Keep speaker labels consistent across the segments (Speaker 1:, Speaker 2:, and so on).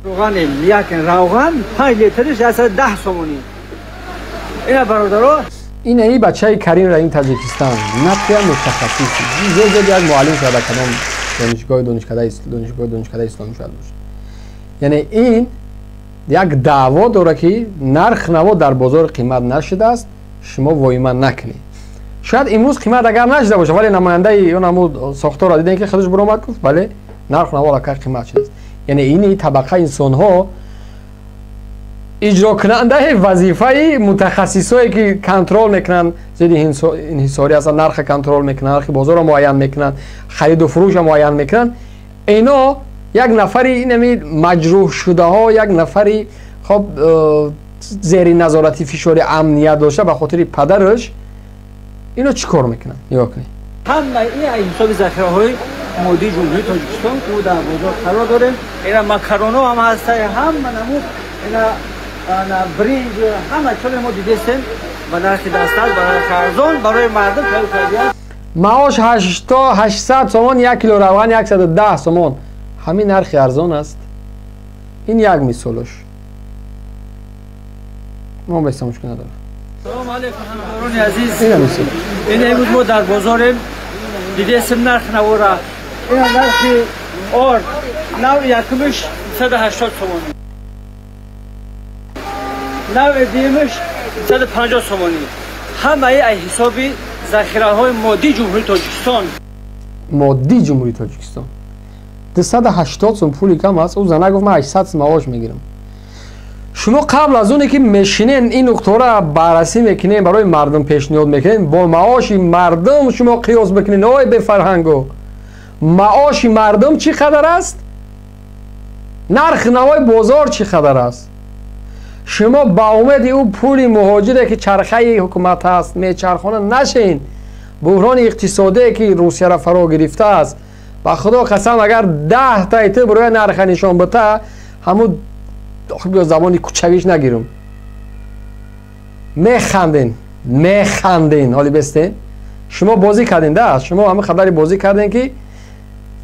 Speaker 1: Равған як равған 5 литриш 110 сомонӣ. Ина бародаро,
Speaker 2: ин бачаи Карим Раим Таҷикистон, напия мутахассис. Зиёд як муаллим шуда кадом донишгоҳи донишгоҳи исломӣ шояд бошад. Яъне ин як даъво дорад, ки нарх наво дар бозор қимат нашудааст, шумо воима накунед. Шояд имрӯз қимат агар нашуда бошад, вале намояндаи он ҳамун сохторро дидем, ки худаш буромад гуфт, бале, нарх наво аллакай қимат шудааст. Яъне ин табақа инсонҳо иҷрокунандаи вазифаи мутахассисое ки контрол мекунанд, зидди инҳисорӣ ҳастанд, нарха контрол мекунанд, нархи бозорро муайян мекунанд, хариду фурӯшро муайян мекунанд. Ино як нафари инами маҷрӯҳшудаҳо, як нафари хоб зери назорати фишори амният дошта ба хотири падараш, ино чӣ кор мекунанд? Нигоҳ кунед.
Speaker 1: Ҳама ин ҳисоби захираҳои моддии Ҷумҳурии Тоҷикистон, ки дар бозор қарор дорем. Ина макароно ҳам ҳаста, ҳама намуд, ина бринҷ, ҳама чизе мо дидестем ба нархи дастад, ба нархи арзон барои мардум тайёр кардиям.
Speaker 2: Маош 800 сомон, 1 кило равған 110 сомон. Ҳамин нархи арзон аст. Ин як мисолаш. Мо беста мушкил надорам.
Speaker 1: Салом алейкум, ҳамкорони азиз. Ин имрӯз мо дар бозорем, дидестем нарх навора. Ина нархи орд навъи якумиш 180 сомонӣ, навъи дуюмиш 150 сомонӣ. Ҳамаи аз ҳисоби захираҳои моддии Ҷумҳурии Тоҷикистон.
Speaker 2: Моддии Ҷумҳурии Тоҷикистон 280 сом пули кам аст. Ӯ зана гуфт, ман 800 сом маош мегирам. Шумо қабл аз оне ки мешинен ин нуқтаҳоро баррасӣ мекунем, барои мардум пешниҳод мекунем, бо маоши мардум шумо қиёс бикунед. Ой бефарҳанго, маоши мардум чӣ қадар аст, нархи навои бозор чӣ қадар аст? Шумо ба умеди ӯ пули муҳоҷире ки чархаи ҳукумат аст мечархона нашин. Буҳрони иқтисодие ки Русияро фаро гирифтааст, ба худо қасам, агар 10 таи ту барои нарха нишон бита, ҳамун забони кучавиш нагирум, механден, механден. Ҳоли бестен, шумо бозӣ карден, да, шумо ҳамин қадари бозӣ карден, ки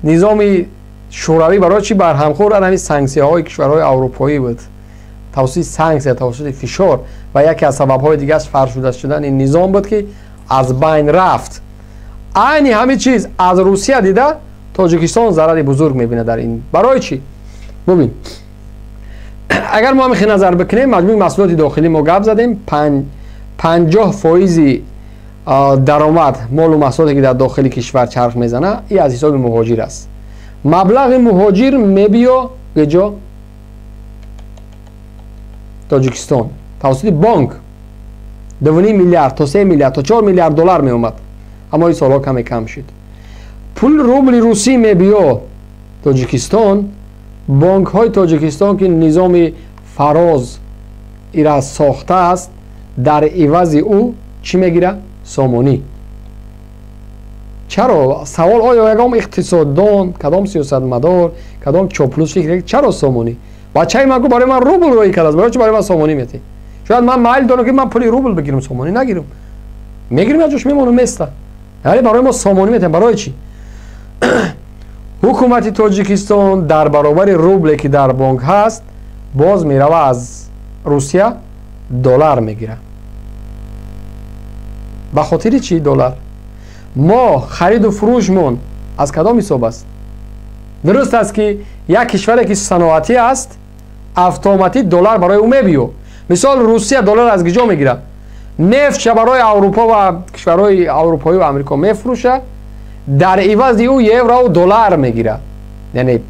Speaker 2: низоми шӯравӣ барои чӣ барҳам хӯрд? Ҳамин санксияҳои кишварҳои аврупоӣ буд, тавассути санксия, тавассути фишор, ва яке аз сабабҳои дигараш фаршуда шудани низом буд, ки аз байн рафт. Айни ҳамин чиз аз Русия дида Тоҷикистон зарари бузург мебинад дар ин. Барои чӣ? Бубин, агар мо ҳамин назар бикунем, маҷмӯи маҳсулоти дохилӣ мо гап задем, 50% даромад молу маҳсулоте ки дар дохили кишвар чарх мезана, и аз ҳисоби муҳоҷир аст. Маблағи муҳоҷир мебиё геҷо? Тоҷикистон тавассути бонк 2,5 миллиард то 3 миллиард то 4 миллиард доллар меомад, аммо ин солҳо каме кам шуд. Пул рубли русӣ мебиё Тоҷикистон, бонкҳои Тоҷикистон ки низоми фароз ира сохтааст, дар ивази ӯ чӣ мегирад? Сомонӣ. Чаро? Савол: оё ягон иқтисоддон, кадом сиёсатмадор, кадом чоплус фикр, чаро сомонӣ? Бачаи ман гуфт, барои ман рубл роӣ кардааст, барои чӣ барои ман сомонӣ метиҳӣ? Шояд ман майл дорам, ки ман пули рубл бигирам, сомонӣ нагирам. Мегирам, як ҷош мемонам места. Яъне барои мо сомонӣ метиҳанд, барои чӣ? Ҳукумати Тоҷикистон дар баробари рубле ки дар бонк ҳаст, боз мерава аз Русия доллар мегирад. Ба хотири чӣ доллар? Мо хариду фурӯшмон аз кадом ҳисоб аст? Дуруст аст, ки як кишваре ки саноатӣ аст, автоматик доллар барои ӯ мебиё. Мисол, Русия доллар аз киҷо мегирад? Нефтша барои Аврупо ва кишварҳои аврупоӣ ва Амрико мефурӯшад, дар ивази ӯ еврову доллар мегирад. Яъне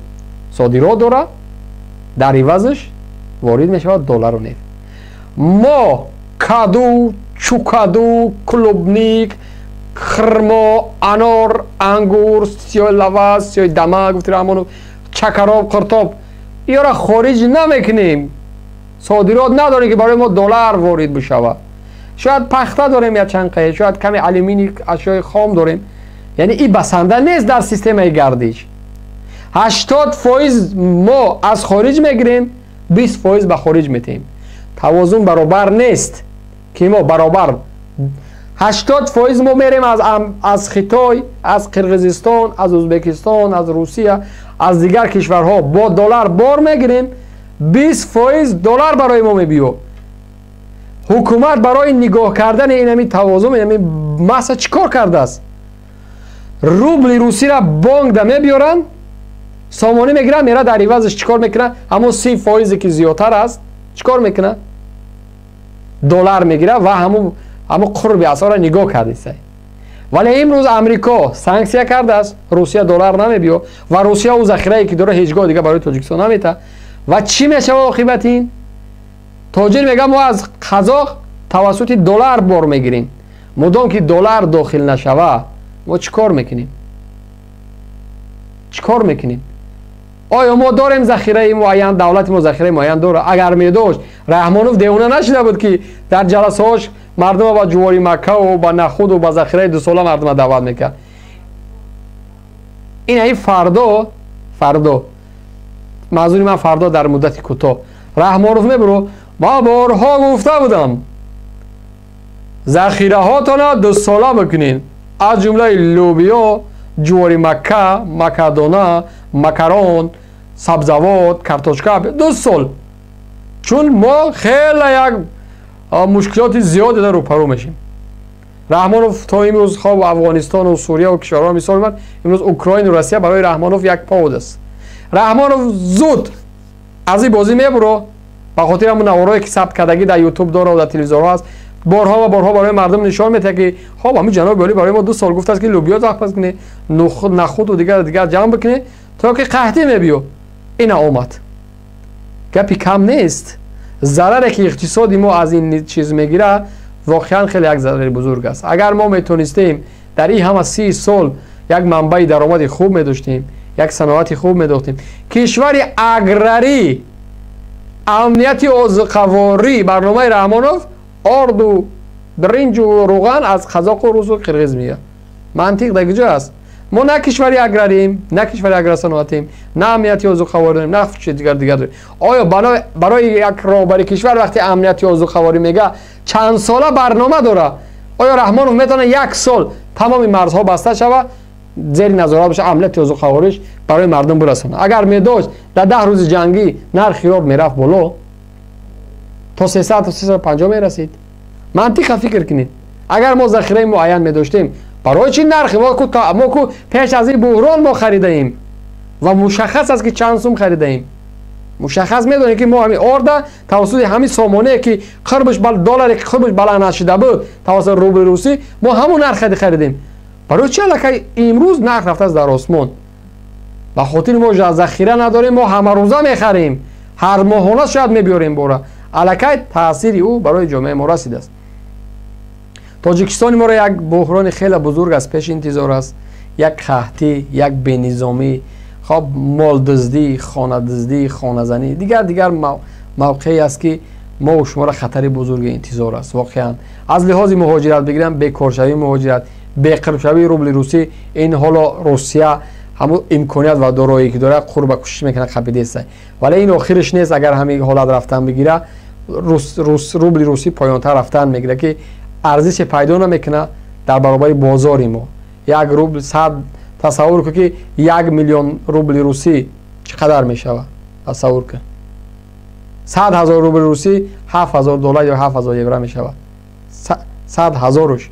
Speaker 2: содирот дорад, дар ивазаш ворид мешавад доллару нефт. Мо каду, чукаду, клубник, хирмо, анор, ангур, сиёи лаваз, сиёи дама, гуфти Раҳмонов, чакароб, қиртоб, иёра хориҷ намекунем, содирот надорем, ки барои мо доллар ворид бишавад. Шояд пахта дорем якчанд қае, шояд каме алюминий, ашёи хом дорем. Яъне и басанда нест дар системаи гардиш. 80% мо аз хориҷ мегирем, 20% ба хориҷ метиҳем. Тавозун баробар нест, ки мо баробар 80% мо мерем аз Хитой, аз Қирғизистон, аз Ӯзбекистон, аз Русия, аз дигар кишварҳо бо доллар бор мегирем. 20% доллар барои мо мебиё. Ҳукумат барои нигоҳ кардани инами тавозун, инами масса чӣ кор кардааст? Рубли русиро бонкда мебиёранд, сомонӣ мегиранд, мера дар ивазаш чӣ кор мекунад? Ҳамон 30%-е ки зиёдтар аст, чӣ кор мекунад? Доллар мегирад ва ҳамун қурби асъорро нигоҳ кардиса. Вале имрӯз Амрико санксия кардааст, Русия доллар намебиё ва Русия ӯ захирае ки дорад ҳеҷ гоҳ дига барои Тоҷикистон наметаҳад. Ва чӣ мешавад оқибати ин? Тоҷир мегӯяд, мо аз қазоқ тавассути доллар бор мегирем. Мудом ки доллар дохил нашава, мо чӣ кор мекунем? Чӣ кор мекунем? Оё мо дорем захираи муайян? Давлати мо захираи муайян дорад? Агар медошт, Раҳмонов девона нашида буд, ки дар ҷаласаҳош мардума ба ҷувори Маккаву ба нахуду ба захираи дусола мардума даъват мекард. Ин аи фардо, манзури ман фардо дар муддати кӯтоҳ, Раҳмонов мебуро, ма борҳо гуфта будам, захираҳотона дусола бикунед, аз ҷумлаи лӯбиё, ҷувори Макка, макадона, макарон, сабзавот, картошка, 2 сол, чун мо хеле як мушкилоти зиёде дар рӯпарӯ мешем. Раҳмонов то имрӯз хоб Афғонистону Сурияву кишварҳоро мисол мебард. Имрӯз Украину Россия барои Раҳмонов як повод аст. Раҳмонов зуд аз ин бозӣ мебуро, ба хотири ҳамун наворое ки сабт кардагӣ дар Ютуб дора, дар телевизорҳо аст, борҳо ва борҳо барои мардум нишон медиҳад, ки хоб, ҳамин ҷаноби олӣ барои мо 2 сол гуфтааст, ки лӯбиё захпаз кунед, нахуду дигар дигар ҷамъ бикунед, то ки қаҳтӣ мебиё. Ина омад. Гапи кам нест. Зараре ки иқтисоди мо аз ин чиз мегирад, воқеан хеле як зарари бузург аст. Агар мо метонистем дар ин ҳама 30 сол як манбаи даромади хуб медоштем, як саноати хуб медохтем, кишвари аграрӣ, амнияти озуқаворӣ. Барномаи Раҳмонов орду, бринҷу руған аз қазоқу, русу, қирғиз меяд. Мантиқ дар куҷо аст? Мо на кишвари аграрим, на кишвари агросаноатем, на амнияти озуқаворӣ дорем, на чиз дигар дигар дорем. Оё барои як роҳбари кишвар вақте амнияти озуқаворӣ мега, чанд сола барнома дора? Оё Раҳмонов метавонад як сол тамоми марзҳо баста шава, зери назорат боша, амнияти озуқавориш барои мардум бирасонад? Агар медошт, дар 10 рӯзи ҷангӣ нархи орд мерафт боло, то 300, то 350 мерасид. Мантиқа фикр кунед. Агар мо захираи муайян медоштем, барои чӣ нархи мо ку пеш аз ин буҳрон мо харидаем ва мушаххас аст, ки чанд сум харидаем. Мушаххас медонем, ки мо ҳамин орда тавассути ҳамин сомонае, ки қурбиш долларе, ки қурбиш баланд нашида буд, тавассути рубли русӣ мо ҳамон нарх харидем. Барои чӣ аллакай имрӯз нарх рафтааст дар осмон? Ба хотири мо захира надорем. Мо ҳамарӯза мехарем, ҳар моҳона шояд мебиёрем бора. Аллакай таъсири ӯ барои ҷомеаи мо расидааст. Тоҷикистони моро як буҳрони хеле бузург аз пеш интизор аст: як қаҳтӣ, як бенизомӣ, хоб, молдуздӣ, хонадуздӣ, хоназанӣ, дигар дигар мавқеи аст, ки мо шуморо хатари бузурги интизор аст. Воқеан, аз лиҳози муҳоҷират бигирам, бекоршавии муҳоҷират, беқурбшавии рубли русӣ. Ин ҳоло Русия ҳамун имконият ва дороие ки дорад, қурба кӯшиш мекунад, қапидеста, вале ин охириш нест. Агар ҳамин ҳолат рафтан бигира, рубли русӣ поёнтар рафтан мегирад, ки арзише пайдо намекунад дар баробари бозори мо. Як рубл сад, тасаввур кун, ки 1 миллион рубли русӣ чӣ қадар мешавад. Тасаввур кун, 100 000 рубли русӣ 7000 доллар ё 7000 евро мешавад. 100 000-уш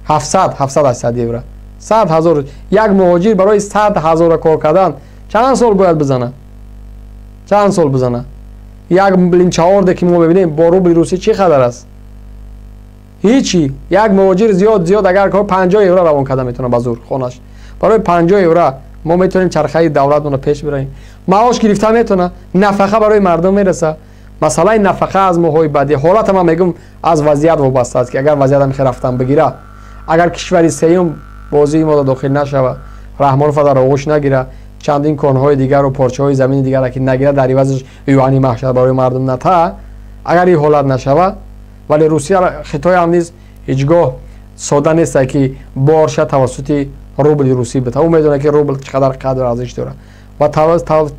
Speaker 2: 700, 800 евро. 100 000. Як муҳоҷир барои 100 000-а кор кардан чанд сол бояд бизанад? Чанд сол бизанад? Як линчаорде, ки мо мебинем, бо рубли русӣ чӣ қадар аст? Ҳичи. Як муҳоҷир зиёд зиёд агар кор, 50 евро равон карда метавонад ба зур хонаш. Барои 50 евро мо метавонем чархаи давлатмонро пеш бираем? Маош гирифта метавона? Нафақа барои мардум мераса? Масъалаи нафақа аз моҳҳои баъдӣ ҳолата ман мегӯм, аз вазъият вобаста аст, ки агар вазъият ҳамихел рафтан бигира, агар кишвари сеюм бозии мода дохил нашава, Раҳмонова дар оғӯш нагира, чандин конҳои дигару порчаҳои замини дигарро ки нагира, дар ивазаш юани маҳшар барои мардум ната, агар ин ҳолат нашава. Вале Русия, Хитой ҳам низ ҳеҷ гоҳ сода несте, ки борша тавассути рубли русӣ бита. Ӯ медонад, ки рубл чӣ қадар қадру арзиш дорад, ва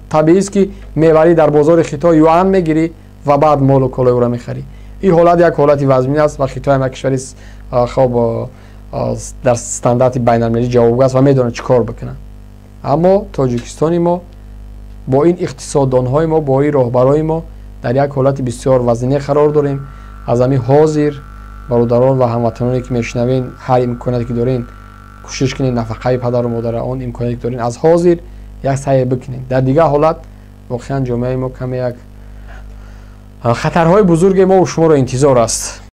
Speaker 2: табиист, ки меварӣ дар бозори Хитой, юан мегирӣ ва баъд молу колои ӯро мехарӣ. Ин ҳолат як ҳолати вазмин аст ва Хитой ҳам як кишвари хоб дар стандарти байналмилалӣ ҷавобгӯ аст ва медонад, чӣ кор бикунад. Аммо Тоҷикистони мо Бо ин иқтисоддонҳои мо, бо ин роҳбарои мо дар як ҳолати бисёр вазнине қарор дорем. Аз ҳамин ҳозир, бародарон ва ҳамватаноне, ки мешунавен, ҳар имконияте, ки дорен, кӯшиш кунед нафақаи падару модара, он имконияте, ки дорен, аз ҳозир як саъе бикунед. Дар дигар ҳолат воқеан ҷомеаи мо каме як хатарҳои бузурге мо шуморо интизор аст.